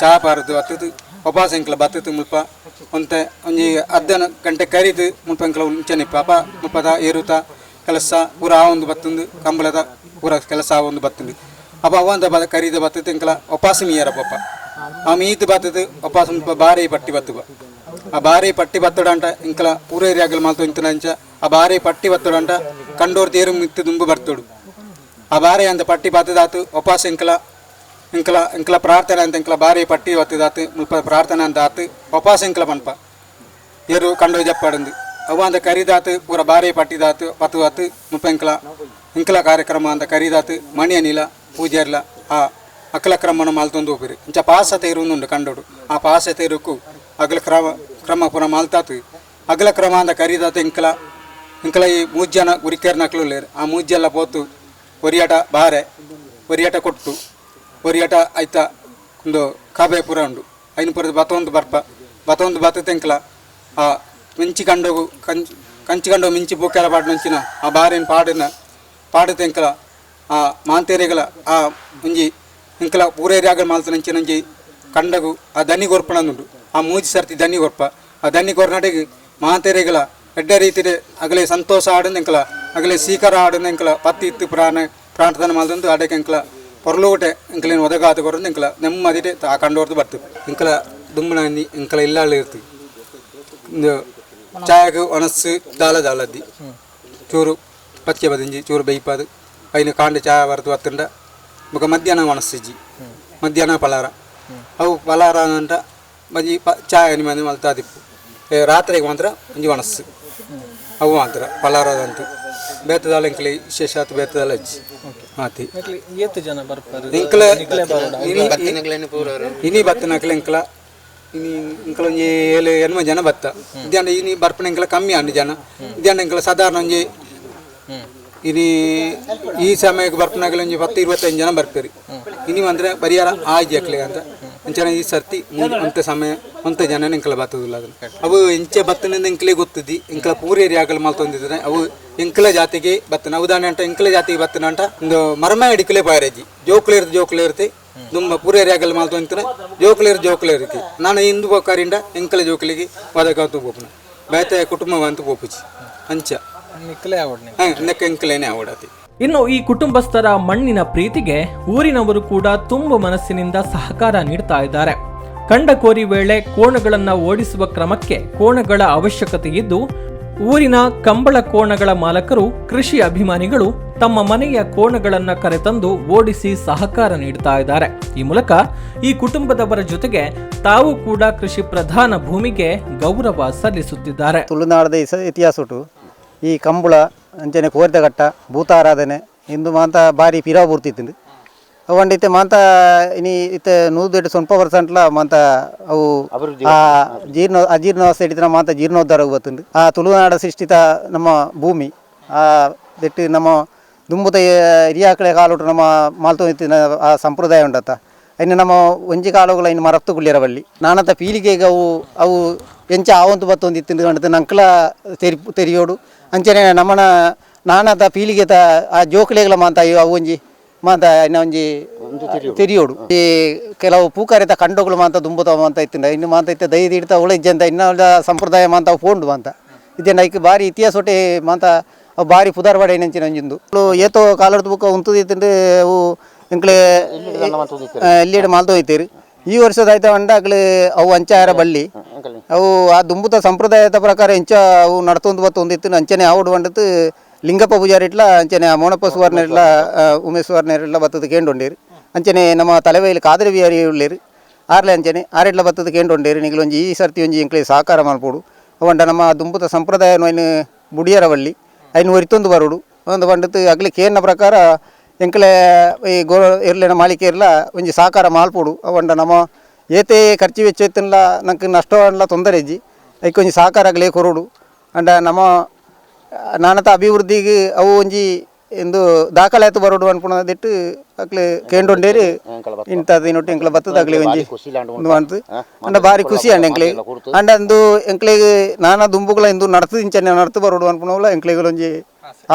ಚಾ ಪಾರದು ಬತ್ತದು ಉಪಾಸ ಇಂಕಲ ಬತ್ತದು ಮುಲ್ಪ ಒಂತೆ ಒಂಜಿ ಅರ್ಧ ಗಂಟೆ ಕರಿದು ಮುಲ್ಪ ಎಂಕಲ ಮುಂಚೆನೆ ಪಾಪ ಮುಪ್ಪದ ಏರುತ ಕೆಲಸ ಪೂರ ಆವೊಂದು ಬತ್ತುಂದು ಕಂಬಳದ ಪೂರ ಕೆಲಸ ಆವೊಂದು ಬತ್ತುಂದು. ಅಪ್ಪ ಅವಂತ ಬ ಕರಿದ ಬತ್ತದ ಎಂಕಲ ಒಪಾಸ ಮೀಯರ ಪಪ್ಪ ಆ ಮೀತು ಬತ್ತದು ಒಪಾಸ ಮುಲ್ಪ ಬಾರಿ ಪಟ್ಟಿ ಬತ್ತುವ. ಆ ಬಾರಿ ಪಟ್ಟಿ ಬತ್ತಡಂಟ ಎಂಕಲ ಪೂರ ಏರಿಯಾಗಲು ಮಾಲ್ತು ಇಂತನಂಚ ಆ ಬಾರಿ ಪಟ್ಟಿ ಬತ್ತಡಂಟ ಕಂಡೋರ್ ತೇರು ಮಿತ್ತು ದುಂಬು ಬರ್ತೋಡು. ಆ ಬಾರಿ ಅಂತ ಪಟ್ಟಿ ಬತ್ತದಾತು ಒಪಾಸ ಎಂಕಲ ಎಂಕಲ ಎಂಕಲ ಪ್ರಾರ್ಥನೆ ಅಂತ ಎಂಕಲ ಬಾರಿ ಪಟ್ಟಿ ಬತ್ತದಾತು ಮುಲ್ಪ ಪ್ರಾರ್ಥನೆ ಅಂತ ಆತು ಒಪಾಸ ಎಂಕಲ ಪನ್ಪ ಏರು ಕಂಡೋ ಜಪ್ಪಾಡಂದು ಅವ ಅಂತ ಕರಿದಾತು ಪೂರ ಬಾರಿ ಪಟ್ಟಿದಾತು ಪತ್ತುದಾತು ಮುಲ್ಪ ಎಂಕಲ ಎಂಕಲ ಕಾರ್ಯಕ್ರಮ ಅಂತ ಕರಿದಾತು ಮಣಿ ಅನಿಲ ಪೂಜೆರ್ಲ ಆ ಅಕಲ ಕ್ರಮನ ಮಾಲ್ತೊಂದು ಹೋಗ್ರಿ. ಇಂಚ ಪಾಸ ತೇರುಂದುಂಡು ಕಂಡೋಡು. ಆ ಪಾಸ ತೇರುಕು ಅಗಲ ಕ್ರಮ ಕ್ರಮ ಪೂರ ಮಾಲ್ತಾತು ಅಗಲ ಕ್ರಮ ಅಂತ ಕರಿದಾತು ಎಂಕಲ ಎಂಕಲ ಈ ಮೂರು ಜನ ಗುರಿಕೇರ್ನಕ್ಲು ಉಲ್ಲೇರು. ಆ ಮೂರು ಜನ ಪೋತು ಒರಿಯಾಟ ಬಾರೆ ಒರಿಯಾಟ ಕೊಟ್ಟು ಒರಿಯಾಟ ಐತ ಒಂದು ಕಾಬೆ ಪೂರ ಉಂಡು ಐನು ಪೂರ ಬತ್ತೊಂದು ಬರ್ಪ ಬತ್ತೊಂದು ಬತ್ತತೆ ಎಂಕಲ ಆ ಮಿಂಚಿ ಕಂಡೋಗು ಕಂಚ್ ಕಂಚಿ ಕಂಡೋ ಮಿಂಚಿ ಬೂಕೆಲ ಪಾಡು ಮುಂಚಿನ ಆ ಬಾರಿನ ಪಾಡಿನ ಪಾಡುತ್ತೆ ಎಂಕಲ ಆ ಮಾಂತೇರಿಗಳ ಆ ಒಂಜಿ ಎಂಕಲ ಪೂರೇರಿಯಾಗ ಮಾಲ್ತ ನಂಚಿನ ಒಂಜಿ ಕಂಡಗು ಆ ದನಿ ಕೊರ್ಪಣಂದುಂಡು. ಆ ಮೂಜಿ ಸರ್ತಿ ದನಿ ಕೊರ್ಪ ಆ ದನಿ ಕೊರ್ನಾಟಿಗೆ ಮಾಂತೇರಿಗಳ ಎಡ್ಡೆ ರೀತಿಡೆ ಅಗಲೆ ಸಂತೋಷ ಆಡುಂದು ಎಂಕಲ ಅಗಲೆ ಸೀಕರ ಆಡುಂದು ಎಂಕಲ ಪತ್ತಿ ಇತ್ತು ಪ್ರಾಣ ಪ್ರಾರ್ಥನೆ ಮಾಲ್ತಂದು ಅಡಕ್ಕೆ ಎಂಕಲ ಪೊರ್ಲೂಟೆ ಎಂಕಲೇನು ಒದಗಾತ ಕೊರಂದು ಎಂಕಲ ನೆಮ್ಮದಿಟೆ ಆ ಕಂಡೋರ್ದು ಬರ್ತು. ಎಂಕಲ ದುಂಬನ ಎಂಕಲ ಇಲ್ಲಾಳು ಇರ್ತಿ ಇಂದು ಚಾಯಗ್ ಒಣಸ್ಸು ದಾಲ ದಾಲದ್ದಿ ಚೂರು ಪಚ್ಚೆ ಬದಿಂಜಿ ಚೂರು ಬೇಯ್ಪಾದು ಐನು ಕಾಂಡ ಚಾಯ ಬರೆದು ಬತ್ತುಂಡ ಬೊಕ ಮಧ್ಯಾಹ್ನ ಒಣಸ್ಸಿಜ್ಜಿ ಮಧ್ಯಾಹ್ನ ಪಲಾರ ಅವು ಪಲಾರ ಅಂಟ ಬಜಿ ಪ ಚಾಯ ನಿಮ್ಮನೆ ಮಲ್ತಾದಿಪ್ಪು ರಾತ್ರಿಗೆ ಮಾತ್ರ ಒಂಜಿ ಒಣಸ್ಸು ಅವು ಮಾತ್ರ ಪಲಾರದಂತು ಬೇತದಾಲ ಎಂಕಲೆ ವಿಶೇಷ ಆತು ಬೇತದಾಲ ಅಜ್ಜಿ ಆತಿ. ಏತ್ ಜನ ಬರ್ಪಾರು? ಎಂಕಲ ಇನಿ ಇನಿ ಬತ್ತನಕ್ಲೆ ಎಂಕಲ ಇನಿ ಎಂಕಲ ಒಂಜಿ ಏಳು ಎಣ್ಮ ಜನ ಬತ್ತ ಇದ್ಯಾಂಡ ಇನಿ ಬರ್ಪಣ ಎಂಕಲ ಕಮ್ಮಿ ಆಂಡ್ ಜನ ಇದ್ಯಾಂಡ ಎಂಕಲ ಸಾಧಾರಣ ಒಂಜಿ ಇನಿ ಈ ಸಮಯಕ್ಕೆ ಬರ್ಪನಾಗಲಿ ಒಂಜಿ 10 25 ಜನ ಬರ್ಪೇರಿ. ಇನಿ ಅಂದ್ರೆ ಬರಿಯಾರ ಆಜಿ ಅಕ್ಲೆ ಅಂತ ಅಂಚನೆ ಈ ಸರ್ತಿ ಅಂತ ಸಮಯ ಒಂತ ಜನ ಎಂಕಲ ಬತ್ತದಿಲ್ಲ ಅದನ್ನ ಅವು ಎಂಚೆ ಬತ್ತನಿಂದ ಎಂಕಲೆ ಗೊತ್ತದಿ ಎಂಕಲ ಪೂರ ಏರಿಯಾಗಲು ಮಲ್ತೊಂದಿದ್ರೆ ಅವು ಎಂಕಲ ಜಾತಿಗೆ ಬತ್ತನ ಅವು ದಾನೆ ಅಂಟ ಎಂಕಲ ಜಾತಿಗೆ ಬತ್ತನ ಅಂಟ ಒಂದು ಮರ್ಮ ಹಿಡಿಕಲೆ ಪಾಯರಜ್ಜಿ ಜೋಕ್ಲೇರ್ ಜೋಕ್ಲೇರ್ತಿ ದುಂಬ ಪೂರ ಏರಿಯಾಗಲು ಮಲ್ತೊಂದಿದ್ರೆ ಜೋಕ್ಲೇರ್ ಜೋಕ್ಲೇರ್ತಿ ನಾನು ಹಿಂದೂ ಬೋಕಾರಿಂದ ಎಂಕಲ ಜೋಕ್ಲಿಗೆ ವದಕಾತು ಬೋಪನ ಬೇತೆ ಕುಟುಂಬ ಅಂತ ಬೋಪುಜಿ ಅಂಚ ನಿಕ್ಕಲೇ ಆವಡ್. ನೆಕ್ಕ ಎಂಕಲೇನೆ ಅವಡತಿ. ಇನ್ನು ಈ ಕುಟುಂಬಸ್ಥರ ಮಣ್ಣಿನ ಪ್ರೀತಿಗೆ ಊರಿನವರು ಕೂಡ ತುಂಬ ಮನಸ್ಸಿನಿಂದ ಸಹಕಾರ ನೀಡ್ತಾ ಇದ್ದಾರೆ. ಕಂಡಕೋರಿ ವೇಳೆ ಕೋಣಗಳನ್ನು ಓಡಿಸುವ ಕ್ರಮಕ್ಕೆ ಕೋಣಗಳ ಅವಶ್ಯಕತೆ ಇದ್ದು, ಊರಿನ ಕಂಬಳ ಕೋಣಗಳ ಮಾಲಕರು, ಕೃಷಿ ಅಭಿಮಾನಿಗಳು ತಮ್ಮ ಮನೆಯ ಕೋಣಗಳನ್ನು ಕರೆತಂದು ಓಡಿಸಿ ಸಹಕಾರ ನೀಡ್ತಾ ಇದ್ದಾರೆ. ಈ ಮೂಲಕ ಈ ಕುಟುಂಬದವರ ಜೊತೆಗೆ ತಾವು ಕೂಡ ಕೃಷಿ ಪ್ರಧಾನ ಭೂಮಿಗೆ ಗೌರವ ಸಲ್ಲಿಸುತ್ತಿದ್ದಾರೆ. ತುಳುನಾಡದ ಇತಿಹಾಸ ಉಂಟು. ಈ ಕಂಬಳ ಅಂಚನೆ ಕೋರಿದಘಟ್ಟ ಭೂತಾರಾಧನೆ ಇಂದು ಮಾಂತ ಬಾರಿ ಪಿರಾವು ಬೂರ್ತಿತ್ತು. ಅವು ಇತ್ತೆ ಮಾಂತ ಇನಿ ಇತ್ತೆ ನೂದೆಡ್ ಸೊನ್ಪ ಪರ್ಸೆಂಟ್ಲ ಮಾಂತ ಅವು ಆ ಜೀರ್ಣ ಅಜೀರ್ಣವಸ್ಥೆ ಹಿಡಿದ್ರೆ ಮಾಂತ ಜೀರ್ಣೋದ್ಧಾರ ಬತ್ತುಂಡು. ಆ ತುಳುನಾಡ ಸೃಷ್ಟಿತ ನಮ್ಮ ಭೂಮಿ ಆ ದೆಟ್ಟು ನಮ್ಮ ದುಂಬುದ ಹಿರಿಯಾಕಳೆ ಕಾಲುಟು ನಮ್ಮ ಮಾಲ್ತು ಇತ್ತಿನ ಆ ಸಂಪ್ರದಾಯ ಉಂಡತ್ತ ಇನ್ನು ನಮ್ಮ ಒಂಜಿ ಕಾಲುಗಳ ಇನ್ನು ಮರತ್ತು ಕುಳ್ಳಿರ ಬಳ್ಳಿ ನಾನಂತ ಪೀಳಿಗೆಗೆ ಅವು ಅವು ಎಂಚ ಆವಂತು ಬತ್ತೊಂದು ಇತ್ತಿಂದು ಕಂಡದ್ದು ನಂಕಲ ತೆರಿ ತೆರಿಯೋಡು ಅಂಚನೆ ನಮ್ಮನ ನಾನಂತ ಪೀಳಿಗೆ ತ ಆ ಜೋಕುಲೆಗಳ ಮಾಂತ ಅವು ಒಂಜಿ ಮಾಂತ ಇನ್ನ ಒಂಜಿ ತೆರಿಯೋಡು. ಈ ಕೆಲವು ಪೂಕರಿತ ಕಂಡೋಗಳು ಮಾಂತ ದುಂಬುತ ಮಾಂತ ಇತ್ತಿಂಡ ಇನ್ನು ಮಾಂತ ಇತ್ತೆ ದೈ ಹಿಡಿತ ಉಳ ಇಜ್ಜಂತ ಇನ್ನ ಸಂಪ್ರದಾಯ ಮಾಂತ ಅವು ಪೋಂಡು ಮಾಂತ ಇದೇನ ಐಕ್ ಬಾರಿ ಇತಿಹಾಸ ಒಟ್ಟೆ ಮಾಂತ ಅವು ಬಾರಿ ಪುದರ್ವಾಡೆ ನಂಚಿನ ಒಂಜಿಂದು ಏತೋ ಕಾಲರ್ದು ಬುಕ್ಕ ಉಂತುದು ಇತ್ತಿಂಡು ಅವು ಎಂಕ್ಲೆ ಎಲ್ಲಿಡು ಮಾಲ್ತ ಹೋಯ್ತೀರಿ. ಈ ವರ್ಷದ ಆಯ್ತ ಅಂಡ ಅಕ್ಲೆ ಅವು ಅಂಚಾರ ಬಳ್ಳಿ ಅವು ಆ ದುಂಬುತ ಸಂಪ್ರದಾಯದ ಪ್ರಕಾರ ಎಂಚ ಅವು ನಡ್ತೊಂದು ಬತ್ತೊಂದು ಇತ್ತು ಅಂಚನೆ ಆವುಡು ಬಂಡತ್ತು ಲಿಂಗಪ್ಪ ಪೂಜಾರಿ ಇಟ್ಲ ಅಂಚನೆ ಆ ಮೋನಪ್ಪ ಸುವರ್ಣ ಇಟ್ಲ ಉಮೇಶ್ ಸುವರ್ಣ ಇಟ್ಲ ಬತ್ತದ ಕೇಂಡೊಂಡೇರು. ಅಂಚನೆ ನಮ್ಮ ತಲೆವೈಲಿ ಕಾದರಿ ಬಿಹಾರಿ ಉಳ್ಳೇರು ಆರ್ಲೆ ಅಂಚನೆ ಆರೆಟ್ಲ ಬತ್ತದ ಕೇಂಡೊಂಡೇರು. ನಿಗಲೊಂಜಿ ಈ ಸರ್ತಿ ಒಂಜಿ ಎಂಕ್ಲೆ ಸಹಕಾರ ಮಲ್ಪೋಡು ಅವಂಡ ನಮ್ಮ ದುಂಬುತ ಸಂಪ್ರದಾಯ ಐನು ಬುಡಿಯರ ಬಳ್ಳಿ ಐನು ಒರಿತೊಂದು ಬರೋಡು ಒಂದು ಬಂಡತ್ತು ಅಗ್ಲಿ ಕೇನ್ನ ಪ್ರಕಾರ ಎಂಕ್ಲೆ ಈ ಗೋ ಎರ್ಲೆನ ಮಾಳಿಕೆ ಇರ್ಲ ಒಂಜಿ ಸಹಕಾರ ಮಾಲ್ಪೋಡು ಅವಂಡ ನಮ್ಮ ಏತೆ ಖರ್ಚು ವೆಚ್ಚ ಇತ್ತನ್ಲ ನಂಗೆ ನಷ್ಟವನ್ಲ ತೊಂದರೆ ಇಜ್ಜಿ ಐಕ್ ಒಂಜಿ ಸಹಕಾರ ಅಗ್ಲೇ ಕೊರೋಡು ಅಂಡ ನಮ್ಮ ನಾನತ ಅಭಿವೃದ್ಧಿಗೆ ಅವು ಒಂಜಿ ಎಂದು ದಾಖಲಾತು ಬರೋಡು ಅನ್ಪುಣದಿಟ್ಟು ಅಕ್ಲೆ ಕೇಂಡೊಂಡೇರಿ ಇಂಥ ದಿನೊಟ್ಟು ಎಂಕ್ಲ ಬತ್ತದ ಅಗ್ಲಿ ಒಂಜಿ ಒಂದು ಅಂತು ಅಂಡ ಬಾರಿ ಖುಷಿ ಅಂಡ ಎಂಕ್ಲೆ ಅಂಡ ಅಂದು ಎಂಕ್ಲೆಗ್ ನಾನಾ ದುಂಬುಗಳ ಇಂದು ನಡ್ತು ಇಂಚನೆ ನಡ್ತು ಬರೋಡು ಅನ್ಪುಣವಲ್ಲ ಎಂಕ್ಲೆಗ್ ಒಂಜಿ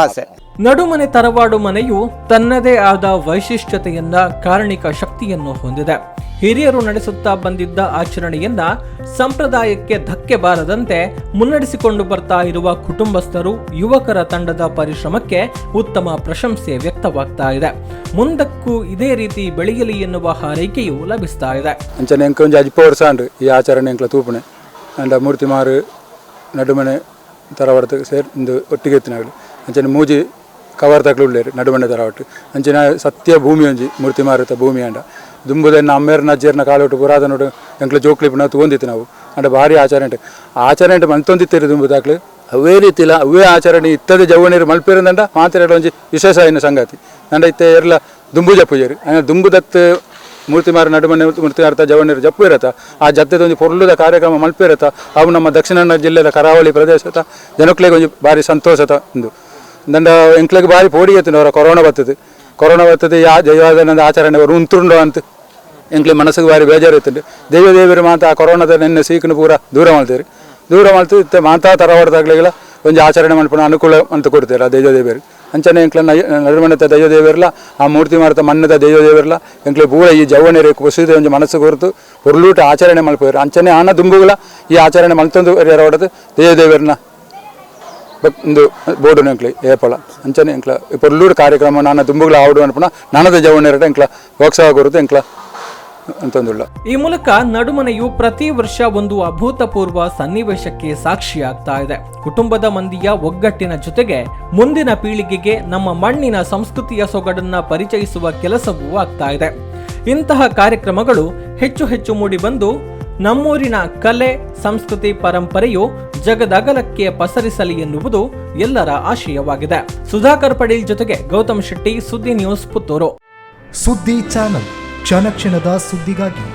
ಆಸೆ. ನಡುಮನೆ ತರವಾಡು ಮನೆಯು ತನ್ನದೇ ಆದ ವೈಶಿಷ್ಟ್ಯತೆಯನ್ನ, ಕಾರಣಿಕ ಶಕ್ತಿಯನ್ನು ಹೊಂದಿದೆ. ಹಿರಿಯರು ನಡೆಸುತ್ತಾ ಬಂದಿದ್ದ ಆಚರಣೆಯನ್ನ ಸಂಪ್ರದಾಯಕ್ಕೆ ಧಕ್ಕೆ ಬಾರದಂತೆ ಮುನ್ನಡೆಸಿಕೊಂಡು ಬರ್ತಾ ಇರುವ ಕುಟುಂಬಸ್ಥರು, ಯುವಕರ ತಂಡದ ಪರಿಶ್ರಮಕ್ಕೆ ಉತ್ತಮ ಪ್ರಶಂಸೆ ವ್ಯಕ್ತವಾಗ್ತಾ ಇದೆ. ಮುಂದಕ್ಕೂ ಇದೇ ರೀತಿ ಬೆಳೆಯಲಿ ಎನ್ನುವ ಹಾರೈಕೆಯೂ ಲಭಿಸ್ತಾ ಇದೆ. ಅಂಚನೆ ಎಂಕ್ ಒಂಜಿ ಅಜ್ಪ ವರ್ಷ ಆಂಡ್ ಈ ಆಚರಣೆ ಎಂಕ್ಲ ತೂಪುಣೆ. ಅಂಡ ಮೂರ್ತಿ ಮಾರು ನಡುಮನೆ ತರವಾಡ್ತ ಸೇರ್ ಇಂದು ಒಟ್ಟಿಗೆ ಇತ್ತಿನಾಗಲು. ಅಂಚನೆ ಮೂಜಿ ಕವರ್ ತಕ್ಲು ಉಳ್ಳೇರು ನಡುಮನೆ ತರವಟ್ಟು. ಅಂಚಿನ ಸತ್ಯ ಭೂಮಿ ಒಂಜಿ ಮೂರ್ತಿ ಮಾರುತ ಭೂಮಿ ಅಂಡ ದುಂಬುದನ್ನ ಅಮ್ಮೇರ್ನ ಅಜ್ಜೆರ್ನ ಕಾಲೊಟ್ಟು ಪುರಾತನೊಟ್ಟು ಎಂಕ್ಲ ಜೋಕ್ಲಿಪುನ ತೂವೊಂದಿತ್ತು ನಾವು. ಅಂಡ ಭಾರಿ ಆಚರಣೆ ಉಂಟು. ಆಚರಣೆ ಮಲ್ತೊಂದಿತ್ತೆರ್ ದುಂಬುದಾಕ್ಲು. ಅವೇ ರೀತಿಲ ಅವೇ ಆಚರಣೆ ಇತ್ತದ ಜವಣೀರು ಮಲ್ಪೇರಂದಂಡ ಮಾತೆರೆಡ ಒಂಜಿ ವಿಶೇಷ ಆಯಿನ ಸಂಗತಿ. ಅಂಡ ಇತ್ತೆ ಎರ್ಲ ದುಂಬು ಜಪ್ಪುಜೆರ್. ಅಂಡ ದುಂಬು ದತ್ತು ಮೂರ್ತಿ ಮಾರ ನಡುಮನೆ ಮೂರ್ತಿ ಮಾರ್ತ ಜವಣೀರು ಜಪ್ಪು ಇರತ್ತ, ಆ ಜತ್ತೆದ ಒಂಜಿ ಪೊರ್ಲುದ ಕಾರ್ಯಕ್ರಮ ಮಲ್ಪಿರತ್ತ. ಅವು ನಮ್ಮ ದಕ್ಷಿಣ ಕನ್ನಡ ಜಿಲ್ಲೆದ ಕರಾವಳಿ ಪ್ರದೇಶದ ಜನಕ್ಲೆಗ್ ಒಂಜಿ ಭಾರಿ ಸಂತೋಷದ ಉಂದು. ದಂಡ ಎಂಕ್ಲೆಗ್ ಭಾರಿ ಪೋಡಿಗೆ ಇತ್ತು. ಅವರ ಕೊರೋನಾ ಬರ್ತದೆ, ಕೊರೋನಾ ಬರ್ತದೆ, ಯಾ ಜೈವಾದನಂದ ಆಚರಣೆ ಅವರು ಉಂತುಂಡು ಅಂತ ಎಂಕ್ಲೆ ಮನಸ್ಸಿಗೆ ಭಾರಿ ಬೇಜಾರು ಇತ್ತು. ದೇವ ದೇವರು ಮಾತ ಆ ಕೊರೋನಾದ ನೆನ್ನೆ ಸೀಕನು ಪೂರ ದೂರ ಮಾಡ್ತೀರಿ, ದೂರ ಮಾಡ್ತು. ಇತ್ತೆ ಮಾತಾ ತರವಾಡ್ದಾಗ್ಲಿಗೆಲ್ಲ ಒಂಜಿ ಆಚರಣೆ ಮನ್ಪುನ ಅನುಕೂಲ ಅಂತ ಕೊಡ್ತಾರೆ ಆ ದೈವ ದೇವರು. ಅಂಚನೆ ಎಂಕ್ಲ ನಡುಮನೆತ ದೈವ ದೇವರ್ಲ, ಆ ಮೂರ್ತಿ ಮಾರ್ತ ಮಣ್ಣದ ದೈವ ದೇವರ್ಲ ಎಂಕ್ಲೆ ಪೂರ ಈ ಜವಣೆರೆ ಕುಸಿದ ಒಂಜಿ ಮನಸ್ಸು ಕೊರ್ತು ಹೊರ್ಲೂಟ ಆಚರಣೆ ಮಲ್ಪುವೆರ್. ಅಂಚನೆ ಆನ ದುಂಬುಗಳ ಈ ಆಚರಣೆ ಮಲ್ತೊಂದು ಹೊರಡದು ದೈವ ದೇವರ್ನ ಇಂದು ಬೋರ್ಡು ಎಂಕ್ಲೆ ಏಪಳ. ಅಂಚನೆ ಎಂಕ್ಲ ಪೊರ್ಲೂರು ಕಾರ್ಯಕ್ರಮ ನಾನ ದುಂಬುಗಳ ಆವಡು ಅನ್ಪುನ ನಾನದ ಜವಣೆರಟ ಎಂಕ್ಲ ಪ್ರೋತ್ಸಾಹ ಕೊರತು ಎಂಕ್ಲ ಅಂತಂದುಳ್ಳ. ಈ ಮೂಲಕ ನಡುಮನೆಯು ಪ್ರತಿ ವರ್ಷ ಒಂದು ಅಭೂತಪೂರ್ವ ಸನ್ನಿವೇಶಕ್ಕೆ ಸಾಕ್ಷಿಯಾಗ್ತಾ ಇದೆ. ಕುಟುಂಬದ ಮಂದಿಯ ಒಗ್ಗಟ್ಟಿನ ಜೊತೆಗೆ ಮುಂದಿನ ಪೀಳಿಗೆಗೆ ನಮ್ಮ ಮಣ್ಣಿನ ಸಂಸ್ಕೃತಿಯ ಸೊಗಡನ್ನ ಪರಿಚಯಿಸುವ ಕೆಲಸವೂ ಆಗ್ತಾ ಇದೆ. ಇಂತಹ ಕಾರ್ಯಕ್ರಮಗಳು ಹೆಚ್ಚು ಹೆಚ್ಚು ಮೂಡಿಬಂದು ನಮ್ಮೂರಿನ ಕಲೆ, ಸಂಸ್ಕೃತಿ, ಪರಂಪರೆಯು ಜಗದಗಲಕ್ಕೆ ಪಸರಿಸಲಿ ಎನ್ನುವುದು ಎಲ್ಲರ ಆಶಯವಾಗಿದೆ. ಸುಧಾಕರ್ ಪಡೀಲ್ ಜೊತೆಗೆ ಗೌತಮ್ ಶೆಟ್ಟಿ, ಸುದ್ದಿ ನ್ಯೂಸ್, ಪುತ್ತೂರು. ಸುದ್ದಿ ಚಾನಲ್, ಕ್ಷಣ ಕ್ಷಣದ ಸುದ್ದಿಗಾಗಿ.